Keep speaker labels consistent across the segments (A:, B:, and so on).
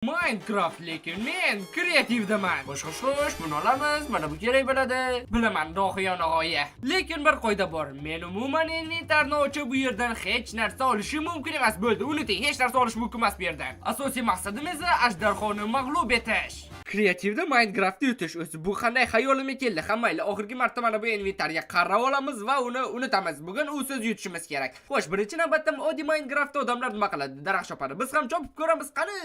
A: Minecraft, lekin men kreativdaman.
B: Xo'sh, xo'sh, xo'sh, buni olamiz. Mana bu kerak bo'ladi.
A: Bilaman, dohiyona g'oya. Lekin bir qoida bor. Men umuman inventarni ochib, bu yerdan hech narsa olishim mumkin emas. Bo'ldi, unuting, hech narsa olish mumkin emas bu yerdan. Asosiy maqsadim esa ajdarhoni mag'lub etish. Kreativda Minecraftni yutish, o'zi bu qanday xayolimga keldi? Ha, mayli, oxirgi marta mana bu inventarga qarab olamiz va uni unutamiz. Bugun usiz yutishimiz kerak. Xo'sh, birinchi navbatda oddiy Minecraftda odamlar nima qiladi? Daraxt chopadi. Biz ham chopib ko'ramiz. Qani,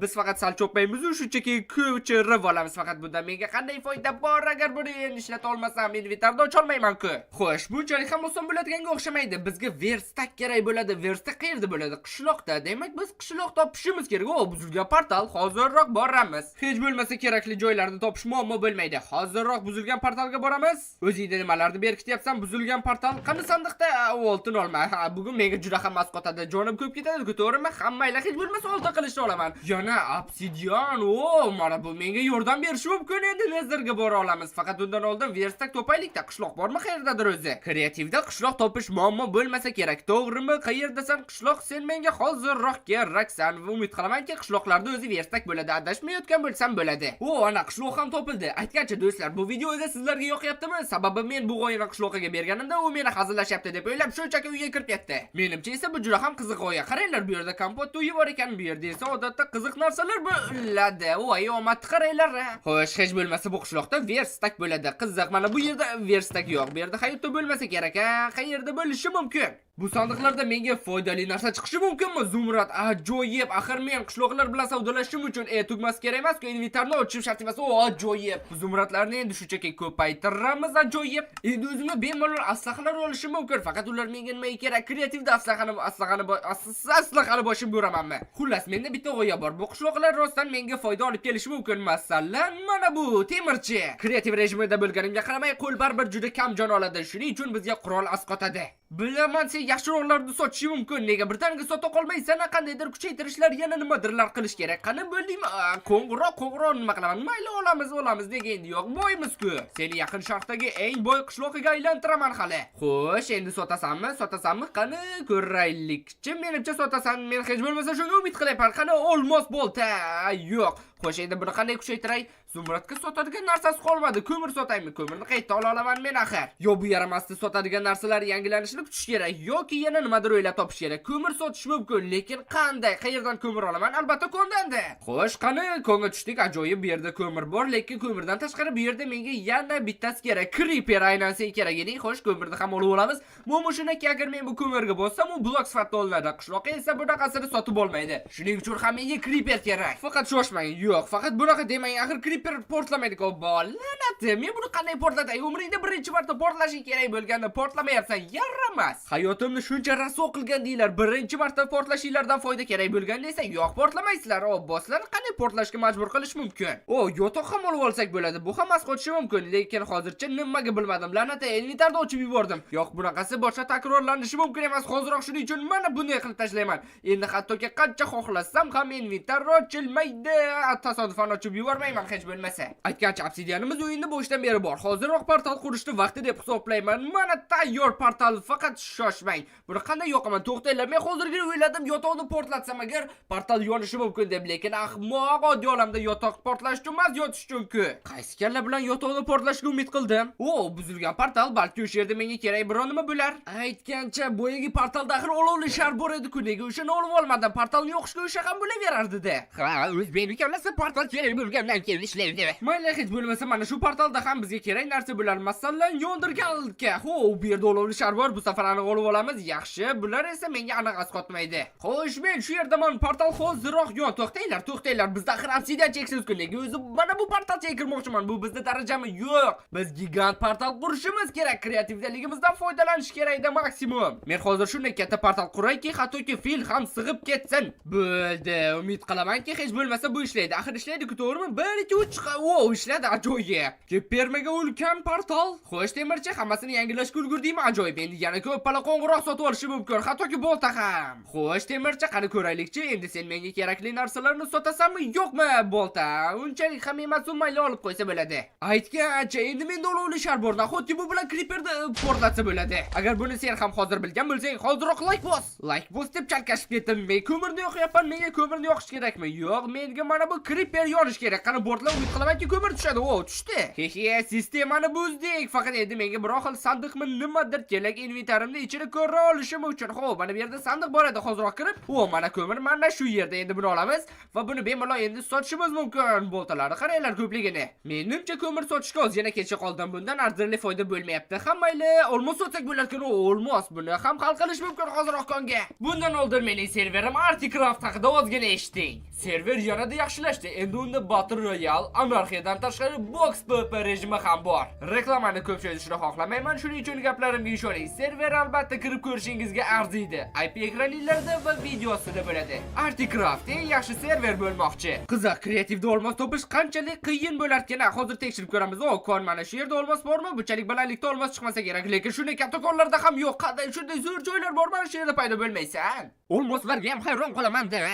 A: biz faqat sal chopmaymiz, shunchaki ko'chirib olamiz faqat. Bundan menga qanday foyda bor, agar buni endi ishlata olmasam, inventarni ocholmayman-ku. Xo'sh, bunchalik ham oson bo'ladiganga o'xshamaydi. Bizga verstak kerak bo'ladi. Verstak qayerda bo'ladi? Qishloqda. Demak, biz qishloq topishimiz kerak. O, buzilgan portal, hozirroq boramiz. Hech bo'lmasa kerakli joylarni topish muammo bo'lmaydi. Hozirroq buzilgan portalga boramiz. O'zingda nimalarni berkityapsan, buzilgan portal? Qani sandiqda oltin olma. Ha, bugun menga juda ham asqotadi. Jonim ko'p ketadi-ku, to'g'rimi? Ha, mayli, hech bo'lmasa oltin qilichni olaman. Yana obsidian. O, mana bu menga yordam berishi mumkin. Endi Netherga bora olamiz. Faqat undan oldin verstak topaylik-da. Qishloq bormi qayerdadir o'zi? Kreativda qishloq topish muammo bo'lmasa kerak, to'g'rimi? Qayerdasan, qishloq? Sen menga hozirroq keraksan. Va umid qilamanki, qishloqlarda o'zi verstak bo'ladi. Adashmayotgan bo'lsam bo'ladi. O, ana qishloq ham topildi. Aytgancha, do'stlar, bu video o'zi sizlarga yoqyaptimi? Sababi men bu g'oyani qishloqiga berganimda, u meni hazillashyapti deb o'ylab, shunchaki uyga kirib ketdi. Menimcha esa bu juda ham qiziq g'oya. Qaranglar, bu yerda kompot uyi bor ekan. Bu yerda esa odatda qiziq narsalar bo'ladi. Voy, omad qaranglar. Xo'sh, hech bo'lmasa bu qishloqda verstak bo'ladi. Qiziq, mana bu yerda verstak yo'q. Bu yerda hayotda bo'lmasa kerak, ha? Qayerda bo'lishi mumkin? Bu sandiqlarda menga foydali narsa chiqishi mumkinmi? Zumrad, ajoyib. Axir men qishloqlar bilan savdolashishim uchun E tugmasi kerak emas-ku, inventarni ochishim shart emas. O, ajoyib. Bu zumradlarni endi shunchaki ko'paytiramiz, ajoyib. Endi o'zimga bemalol aslahalar olishim mumkin. Faqat ular menga nimaga kerak? Kreativda aslahani boshim ko'ramanmi? Xullas, menda bitta g'oya bor. Bu qishloqlar rostdan menga foyda olib kelishi mumkin. Masalan, mana bu temirchi. Kreativ rejimida bo'lganimga qaramay, qo'l baribir juda kam jon oladi. Shuning uchun bizga qurol asqotadi. Bilaman, sen yaxshiroqlarni sotishing mumkin. Nega birdaniga sota qolmaysan? Qandaydir kuchaytirishlar, yana nimadirlar qilish kerak. Qani, bo'ldingmi? Qo'ng'iroq, qo'ng'iroq, nima qilaman? Mayli, olamiz, olamiz. Nega endi yo'q? Boymiz-ku. Seni Yaqin Sharqdagi eng boy qishloqiga aylantiraman hali. Xo'sh, endi sotasanmi? Sotasanmi? Qani, ko'raylikchi. Menimcha sotasan. Men hech bo'lmasa shunga umid qilyapman. Qani, olmos bolta. Yo'q. Xo'sh, endi buni qanday kuchaytiray? Zumradga sotadigan narsasi qolmadi. Ko'mir sotaymi? Ko'mirni qayerda ola olaman men axir? Yo bu yaramasda sotadigan narsalar yangilanishini kutish kerak, yoki yana nimadir o'ylab topish kerak. Ko'mir sotish mumkin, lekin qanday? Qayerdan ko'mir olaman? Albatta kondan-da. Xo'sh, qani, konga tushdik. Ajoyib, bu yerda ko'mir bor, lekin ko'mirdan tashqari bu yerda menga yana bittasi kerak. Creeper, aynan sen kerak eding. Xo'sh, ko'mirni ham olib olamiz. Muammo shundaki, agar men bu ko'mirga bossam, u blok sifatida olinadi. Qishloq esa bunaqasini sotib olmaydi. Shuning uchun ham menga creeper kerak. Faqat shoshmang. Yo'q, faqat bunaqa demang. Axir creeper portlamaydi. La'nati, men buni qanday portlatay? Umringda birinchi marta portlashing kerak bo'lganda portlamayapsan. Yaramas. Hayotimni shuncha rasvo qilgan deylar. Birinchi marta portlashinglardan foyda kerak bo'lganda esa yo'q, portlamaysizlar. O, bosslarni qanday portlashga majbur qilish mumkin? O, yotoq ham olib olsak bo'ladi. Bu ham asqotishi mumkin, lekin hozircha nimaga bilmadim. La'nati, inventarni ochib yubordim. Yo'q, bunaqasi boshqa takrorlanishi mumkin emas. Hozirroq shuning uchun mana bunday qilib tashlayman. Endi hattoki qancha xohlasam ham inventar ochilmaydi. Tasodifan ochib yubormayman hech bo'lmasa. Aytgancha, obsidianimiz o'yinni boshdan beri bor. Hozirroq portal qurishni vaqti deb hisoblayman. Mana tayyor portal, faqat shoshmang. Buni qanday yoqaman? To'xtanglar, men hozirgina o'yladim, yotoqni portlatsam agar, portal yonishi mumkin deb, lekin ahmoq, oddiy olamda yotoq portlash uchun emas, yotish uchun-ku. Qaysi kalla bilan yotoqni portlashga umid qildim? O, buzilgan portal, balki o'sha yerda menga kerak biron nima bo'lar. Aytgancha, boyagi portalda axir olovli shar bor edi-ku, nega o'shani olib olmadim? Portalni yoqishga o'sha ham bo'laverardi-da.
B: Ha, o'z kallasi portal kerak bo'lgandan keyin ishlaydi.
A: Mayli, hech bo'lmasa mana shu portalda ham bizga kerak narsa bo'lar. Masalan, yondirganka. Ho, bu yerda olovli shar bor. Bu safar aniq olib olamiz. Yaxshi, bular esa menga aniq asqotmaydi. Xo'sh, men shu yerdaman. Portal, hozirroq yon. To'xtanglar, to'xtanglar. Bizda axir obsidian cheksiz ku. Nega o'zi mana bu portalchaga kirmoqchiman? Bu bizda darajami? Yo'q. Biz gigant portal qurishimiz kerak. Kreativligimizdan foydalanish kerakda maksimum. Men hozir shunday katta portal qurayki, hattoki fil ham sig'ib ketsin. Bo'ldi. Umid qilamanki, hech bo'lmasa bu ishlaydi. Axir ishlaydi-ku, to'g'rimi? 1 2 3. O, ishladi, ajoyib. Fermaga ulkan portal. Xo'sh, temirchi, hammasini yangilashga ulgurdingmi? Ajoyib. Endi yana ko'p pala qo'ng'iroq sotib olishim mumkin, hattoki bolta ham. Xo'sh, temirchi, qani ko'raylikchi. Endi sen menga kerakli narsalarni sotasanmi yo'qmi? Bolta unchalik ham emas, u mayli, olib qo'ysa bo'ladi. Aytgancha, endi menda olovli shar bor. Nahotki bu bilan creeperni portlatsa bo'ladi? Agar buni sen ham hozir bilgan bo'lsang, hoziroq layk bos. Layk bos deb chalkashib ketdim. Men ko'mirni yoqyapman. Menga ko'mirni yoqish kerakmi? Yo'q, menga mana bu creeper yonish kerak. Qani, portla, umid qilamanki, ko'mir tushadi. O, tushdi. He he, sistemani buzdik. Faqat endi menga biror xil sandiqmi, nimadir kerak inventarimni ichini ko'ra olishim uchun. Xo'p, mana bu yerda sandiq bor edi, hoziroq kirib. O, mana ko'mir mana shu yerda. Endi buni olamiz va buni bemalol endi sotishimiz mumkin. Boltalarni qaranglar ko'pligini. Menimcha, ko'mir sotishga ozgina kecha qoldim. Bundan arzirli foyda bo'lmayapti. Ha, mayli, olmos sotsak bo'larkan. O, olmos, buni ham hal qilish mumkin hoziroq konga. Bundan oldin mening serverim Articraft haqida ozgina eshiting. Server yanada yaxshilashdi. Endi unda Battle Royale, anarxiyadan tashqari Box PvP rejimi ham bor. Reklamani ko'p cho'zishni xohlamayman, shuning uchun gaplarimga ishoning. Server albatta kirib ko'rishingizga arziydi. IP ekraningizda va video ostida bo'ladi. Articraft eng yaxshi server bo'lmoqchi. Qiziq, kreativda olmos topish qanchalik qiyin bo'larkan? Hozir tekshirib ko'ramiz. O, kon, mana shu yerda olmos bormi? Bunchalik balandlikda olmos chiqmasa kerak, lekin shunday katta konlarda ham yo'q. Qanday shunday zo'r joylar bor, mana shu yerda paydo bo'lmaysan.
B: Olmoslarga ham hayron qolaman da.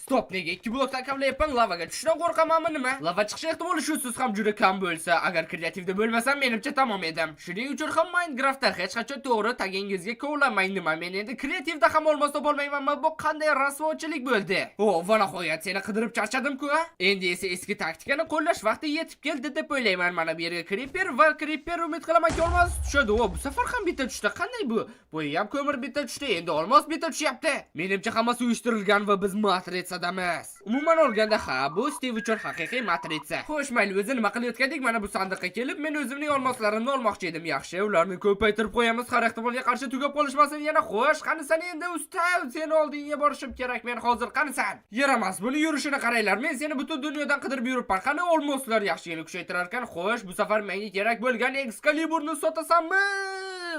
A: Стоп, nega ikki blokdan kavlayapman? Lavaga tushishdan qo'rqamanmi, nima? Lava chiqish ehtimoli shusiz ham juda kam bo'lsa, agar kreativda bo'lmasam, menimcha tamom edim. Shuning uchun ham Minecraftda hech qachon to'g'ri tagingizga kovlamang. Nima, men endi kreativda ham olmos topolmaymanmi? Bu qanday rasvochilik bo'ldi? O, va nihoyat seni qidirib charchadim-ku. Endi esa eski taktikani qo'llash vaqti yetib keldi deb o'ylayman. Mana bu yerga creeper va creeper, umid qilamanki, olmos tushadi. O, bu safar ham bitta tushdi. Qanday bu? Bu ham ko'mir bitta tushdi, endi olmos bitta tushyapti. Menimcha, hammasi uyushtirilgan va biz matritsadamiz. Umuman olganda, ha, bu Steve uchun haqiqiy matritsa. Xo'sh, mayli, o'zi nima qilayotgandik? Mana bu sandiqqa kelib, men o'zimning olmoslarimni olmoqchi edim. Yaxshi, ularni ko'paytirib qo'yamiz, har ehtimolga qarshi tugab qolishmasin yana. Xo'sh, qanisan endi, usta? Seni oldingga borishim kerak men hozir. Qanisan? Yaramas, buni yurishini qaranglar. Men seni butun dunyodan qidirib yuribman. Qani olmoslar? Yaxshigina kuchaytirar ekan. Xo'sh, bu safar menga kerak bo'lgan Excaliburni sotasanmi?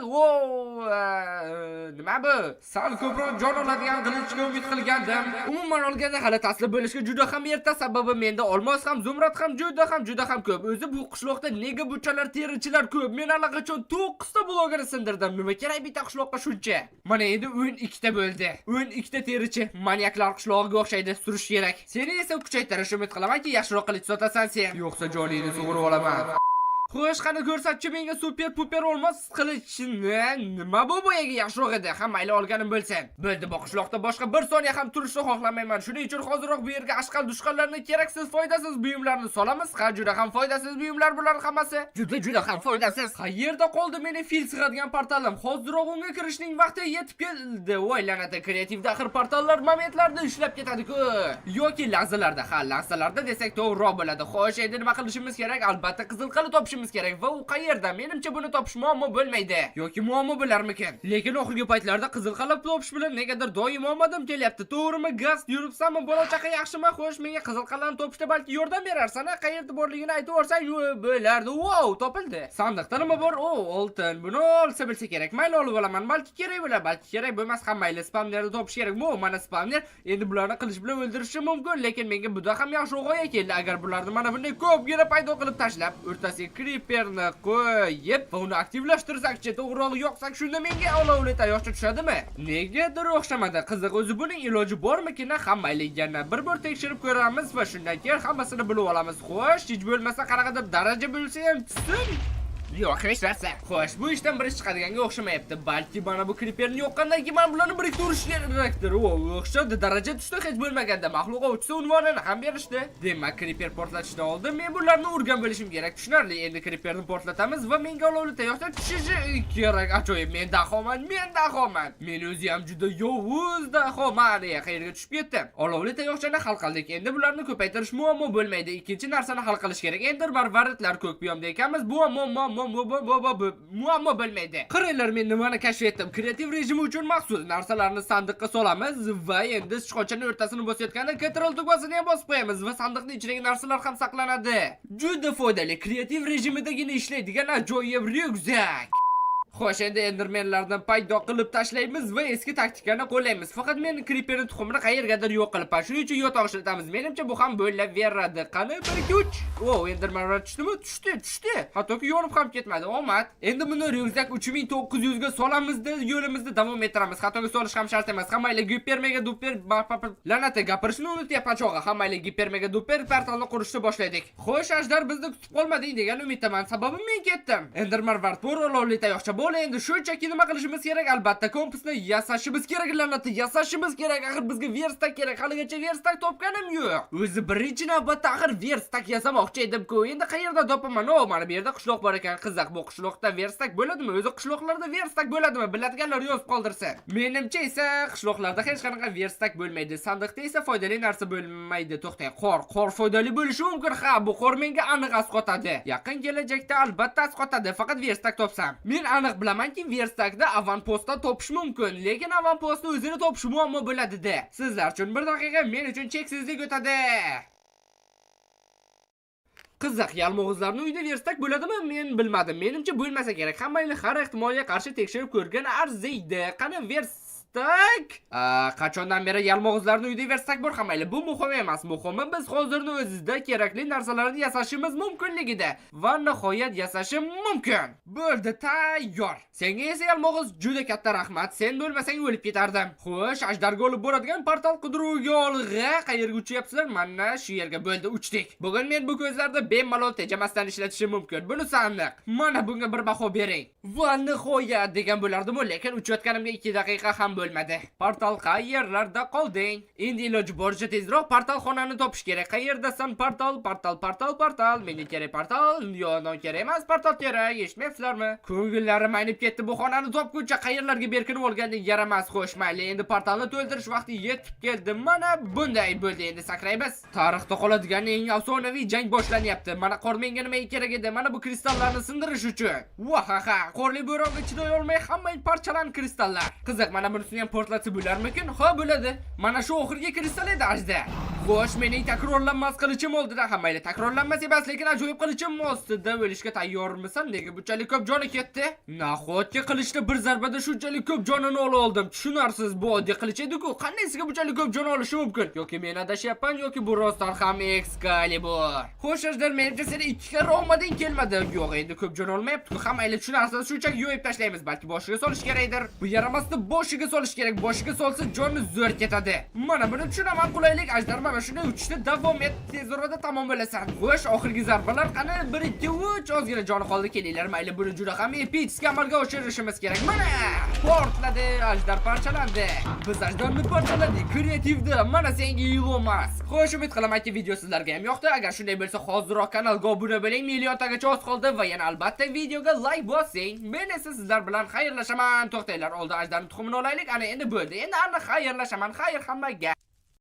A: O, nima bu? Sal ko'proq jon oladigan qilichga umid qilgandim. Umuman olganda, hali taslim bo'lishga juda ham erta, sababi menda olmos ham, zumrad ham juda ham, juda ham ko'p. O'zi bu qishloqda nega bunchalar terichilar ko'p? Men allaqachon to'qqizta blogini sindirdim. Nima kerak bitta qishloqqa shuncha? Mana endi 12 ta bo'ldi. 12 ta terichi manyaklar qishlog'iga o'xshaydi, surish kerak. Seni esa kuchaytirish, umid qilamanki, yaxshiroq qilich sotasan sen. Yo'qsa joningni sug'urib olaman. Xo'sh, qani, ko'rsatchi menga super puper olmos qilichni. Nima bu, boyagi yaxshiroq edi. Ha, mayli, olganim bo'lsin. Bo'ldi, bu qishloqda boshqa bir soniya ham turishni xohlamayman. Shuning uchun hoziroq bu yerga ashqal dushqanlarni, keraksiz, foydasiz buyumlarni solamiz. Ha, juda ham foydasiz buyumlar bular hammasi.
B: Juda, juda ham foydasiz.
A: Qayerda qoldi meni fil sig'adigan portalim? Hoziroq unga kirishning vaqti yetib keldi. Voy la'nati, kreativda axir portallar momentlarda ishlab ketadi-ku. Yoki lahzalarda, ha, lahzalarda desak to'g'riroq bo'ladi. Xo'sh, endi nima qilishimiz kerak? Albatta qizil qala topishimiz kerak va u qayerda? Menimcha, buni topish muammo bo'lmaydi. Yoki muammo bo'larmikin? Lekin oxirgi paytlarda qizil qala topish bilan negadir doim omadim kelyapti. To'g'rimi? Gaz yuribsanmi? Bola chaqa yaxshimi? Xo'sh, menga qizil qalani topishda balki yordam berarsan, a? Qayerda borligini aytib yuborsang bo'lardi. Wow, topildi. Sandiqda nima bor? O, oltin. Buni olsa bilsa kerak. Mayli, olib olaman. Balki kerak bo'lar, balki kerak bo'lmas ham, mayli. Spamnerni topish kerak. Bu mana spamner. Endi bularni qilich bilan o'ldirishim mumkin, lekin menga buda ham yaxshi g'oya keldi. Agar bularni mana bunday ko'pgina paydo qilib tashlab, o'rtasiga creeperni qo'yib va uni aktivlashtirsakchi, to'g'rirog'i yoqsak, shunda menga olovli tayoqcha tushadimi? Negadir o'xshamadi. Qiziq, o'zi buning iloji bormikin? Ha, mayli, yana bir bor tekshirib ko'ramiz va shundan keyin hammasini bilib olamiz. Xo'sh, hech bo'lmasa qanaqadir daraja bo'lsa ham tushsin.
B: Yo'q, hech narsa.
A: Xo'sh, bu ishdan bir ish chiqadiganga o'xshamayapti. Balki mana bu creeperni yoqqandan keyin mana bularni biriktirish kerakdir. O, o'xshadi, daraja tushdi hech bo'lmaganda. Maxluq ovchisi unvonini ham berishdi. Demak, creeper portlatishdan oldin men bularni urgan bo'lishim kerak. Tushunarli. Endi creeperni portlatamiz va menga olovli tayoqcha tushishi kerak. Ajoyib, men dahoman, men dahoman. Men o'zi ham juda yovuz dahoman. E, qayerga tushib ketdim? Olovli tayoqchani hal qildik. Endi bularni ko'paytirish muammo bo'lmaydi. Ikkinchi narsani hal qilish kerak. Ender marvaridlar ko'k biyomda ekanmiz. Bu muammo bo'lmaydi. Qaranglar, men nimani kashf etdim. Kreativ rejimi uchun maxsus narsalarni sandiqqa solamiz va endi sichqonchani o'rtasini bosayotganda Ctrl tugmasini ham bosib qo'yamiz va sandiqning ichidagi narsalar ham saqlanadi. Juda foydali, kreativ rejimidagina ishlaydigan ajoyib ryukzak. Xo'sh, endi endermenlarni paydo qilib tashlaymiz va eski taktikani qo'llaymiz. Faqat men creeperni tuxumini qayergadir yo'q qilibman. Shuning uchun yotoq ishlatamiz. Menimcha, bu ham bo'laveradi. Qani, 1 2 3. O, endermenlar tushdimi? Tushdi, tushdi. Hattoki yonib ham ketmadi. Omad. Endi buni ryukzak 3900 ga solamizda, yo'limizni davom ettiramiz. Hattoki solish ham shart emas. Hammaylar giper mega duper la'nati, gapirishni unutyapman chog'i. Hammaylar giper mega duper portalni qurishni boshladik. Xo'sh, ajdar, bizni kutib qolmading degan umiddaman. Sababi men ketdim. Enderman vart bor, olovli tayoqcha bo'l. Endi shunchaki nima qilishimiz kerak? Albatta, kompasni yasashimiz kerak, la'nati, yasashimiz kerak. Axir bizga verstak kerak. Haligacha verstak topganim yo'q. O'zi birinchi navbatda axir verstak yasamoqchi edim-ku. Endi qayerdan topaman? O, mana bu yerda qishloq bor ekan. Qiziq, bu qishloqda verstak bo'ladimi? O'zi qishloqlarda verstak bo'ladimi? Biladiganlar yozib qoldirsin. Menimcha esa qishloqlarda hech qanaqa verstak bo'lmaydi. Sandiqda esa foydali narsa bo'lmaydi. To'xtang, qor, qor foydali bo'lishi mumkin. Ha, bu qor menga aniq asqotadi. Yaqin kelajakda albatta asqotadi. Faqat verstak topsam. Men aniq bilamanki, verstakda avanpostdan topish mumkin, lekin avanpostni o'zini topish muammo bo'ladi-da. Sizlar uchun bir daqiqa, men uchun cheksizlik o'tadi. Qiziq, yalmog'izlarni uyida verstak bo'ladimi? Men bilmadim. Menimcha, bo'lmasa kerak. Hammayli, har ehtimolga qarshi tekshirib ko'rgan arziydi. Qani verstak? Qachondan beri yalmog'izlarni uyida verstak bor? Hammayli, bu muhim emas. Muhimi, biz hozirni o'zida kerakli narsalarni yasashimiz mumkinligida. Va nihoyat yasashim mumkin. Bo'ldi, tayyor. Senga esa, yalmog'iz, juda katta rahmat. Sen bo'lmasang, o'lib ketardim. Xo'sh, ajdarga olib boradigan portal qidiruviga olg'a. Qayerga uchyapsizlar? Mana shu yerga, bo'ldi, uchdik. Bugun men bu ko'zlarni bemalol tejamasdan ishlatishim mumkin. Bunisi aniq. Mana bunga bir baho bering. Va nihoyat degan bo'lardim, lekin uchayotganimga 2 daqiqa ham bo'lmadi. Portal, qayerlarda qolding? Endi iloji boricha tezroq portal xonani topish kerak. Qayerdasan, portal, portal, portal, portal? Menga kerak portal, yo, non kerak emas, portal kerak. Eshitmayapsizlarmi? Ko'ngillarim aynib ketdi bu xonani topguncha qayerlarga berkinib olgandek yaramas. Xo'sh, mayli, endi portalni to'ldirish vaqti yetib keldi. Mana bunday bo'ldi, endi sakraymiz. Tarixda qoladigan eng afsonaviy jang boshlanyapti. Mana qor menga nimaga kerak edi? Mana bu kristallarni sindirish uchun. Vahaha, qorli bo'ronga chiday olmay hamma parchalan kristallar. Qiziq, mana bunisini ham portlatsa bo'larmikin? Ha, bo'ladi. Mana shu oxirgi kristal edi, ajda. Xo'sh, mening takrorlanmas qilichim oldida, ha, mayli, takrorlanmas emas, lekin ajoyib qilichim ostida o'lishga tayyormisan? Nega bunchalik ko'p joni ketdi? Nahotki qilichni bir zarbada shunchalik ko'p jonini ola oldim? Tushunarsiz, bu oddiy qilich edi-ku. Qanday bunchalik ko'p jon olishi mumkin? Yoki men adashyapman, yoki bu rostdan ham Excalibur. Xo'sh, ajdar, menimcha seni ikki karra omading kelmadi. Yo'q, endi ko'p jon olmayapti-ku. Ha, mayli, tushunarsiz, shunchaki yo'yib tashlaymiz. Balki boshiga solish kerakdir. Bu yaramasni boshiga solish kerak. Boshiga solsa, joni zo'r ketadi. Mana buni tushunaman, qulaylik. Ajdar, mana shunday uchishda davom et. Tez orada tamom bo'lasan. Xo'sh, oxirgi zarbalar qani? 1 2 3, ozgina joni qoldi. Kelinglar, mayli, buni juda ham epik amalga oshirishimiz kerak. Mana! Portladi, ajdar parchalandi. Biz ajdarni parchaladik kreativda. Mana senga, Ilon Mask. Xo'sh, umid qilamanki, video sizlarga ham yoqdi. Agar shunday bo'lsa, hoziroq kanalga obuna bo'ling. Milliontagacha oz qoldi va yana albatta videoga like bosing. Men esa sizlar bilan xayrlashaman. To'xtanglar, oldin ajdarning tuxumini olaylik. Ana endi bo'ldi. Endi aniq xayrlashaman. Xayr hammaga.